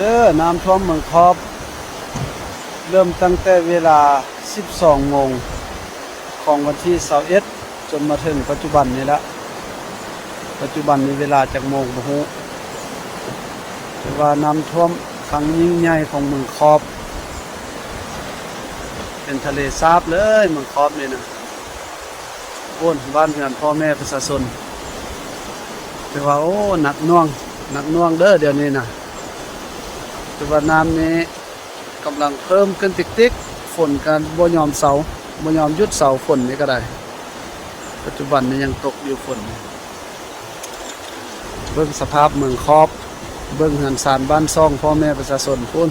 ເດີ ນ້ຳຖ້ວມເມືອງຂອບ ເລີ່ມຕັ້ງແຕ່ເວລາສິບສອງໂມງຂອງວັນທີຊາວເອັດ ຈົນມາເຖິງປັດຈຸບັນນີ້ລະ. ປັດຈຸບັນນີ້ເວລາຈັກໂມງບໍ່ຮູ້ ແຕ່ວ່ານ້ຳຖ້ວມຄັ້ງຍິ່ງໃຫຍ່ຂອງເມືອງຂອບ ເປັນທະເລສາບເລີຍເມືອງຂອບນີ້ນະ. ໂອ້ນ ບ້ານເຮືອນພໍ່ແມ່ປະຊາຊົນ ແຕ່ວ່າ ໂອ້ ໜັກໜ່ວງ ໜັກໜ່ວງເດີດຽວນີ້ນະ. ແຕ່ວ່ານ້ຳນີ້ກຳລັງເພີ່ມຂຶ້ນຕິກໆ ຝົນກໍບໍ່ຍອມເຊົາ ບໍ່ຍອມຢຸດເຊົາ ຝົນນີ້ກໍໄດ້ ປັດຈຸບັນນີ້ຍັງຕົກຢູ່ຝົນ. ເບິ່ງສະພາບເມືອງຂອບ ເບິ່ງເຮືອນຊານບ້ານຊ່ອງພໍ່ແມ່ປະຊາຊົນພຸ້ນ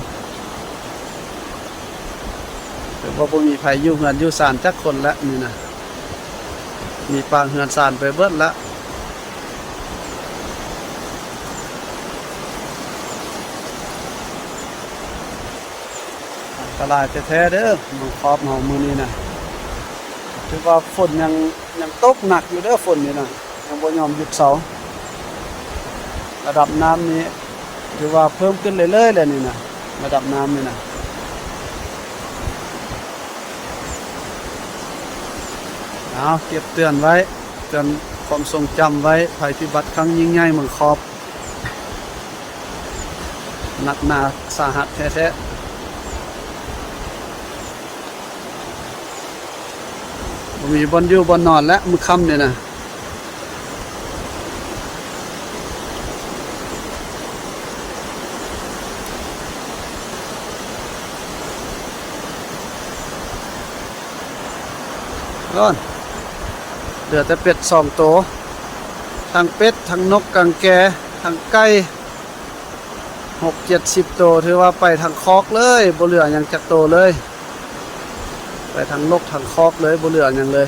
ແຕ່ວ່າບໍ່ມີໃຜຢູ່ເຮືອນຢູ່ຊານຈັກຄົນລະນີ້ນະ ມີປາງເຮືອນຊານໄປເບິດລະ. ອັນຕະລາຍແທ້ໆເດີ ເມືອງຂອບເຮົາມື້ນີ້ນະ ຖືວ່າຝົນຍັງ ຍັງຕົກໜັກຢູ່ເດີ ຝົນນີ້ນະ ຍັງບໍ່ຍອມຢຸດເຊົາ. ລະດັບນ້ຳນີ້ຖືວ່າເພີ່ມຂຶ້ນເລື້ອຍໆແລ້ວນີ້ນະ ລະດັບນ້ຳນີ້ນະ. ເອົາ ເກັບເຕືອນໄວ້ ເຕືອນຄວາມຊົງຈຳໄວ້ ໄພພິບັດຄັ້ງຍິ່ງໃຫຍ່ເມືອງຂອບ ໜັກໜາສາຫັດແທ້ໆ. ບໍ່ມີບ່ອນຢູ່ບ່ອນນອນແລ້ວມື້ຄ່ຳນີ້ນະ. ໂອ້ນ ເຫຼືອແຕ່ເປັດສອງໂຕ ທັງເປັດ ທັງນົກກາງແກ ທັງໄກ່ ຫົກເຈັດສິບໂຕ ຖືວ່າໄປທັງຄອກເລີຍ ບໍ່ເຫຼືອຫຍັງຈັກໂຕເລີຍ ໄປທັງນົກທັງຄອກເລີຍ ບໍ່ເຫຼືອຫຍັງເລີຍ.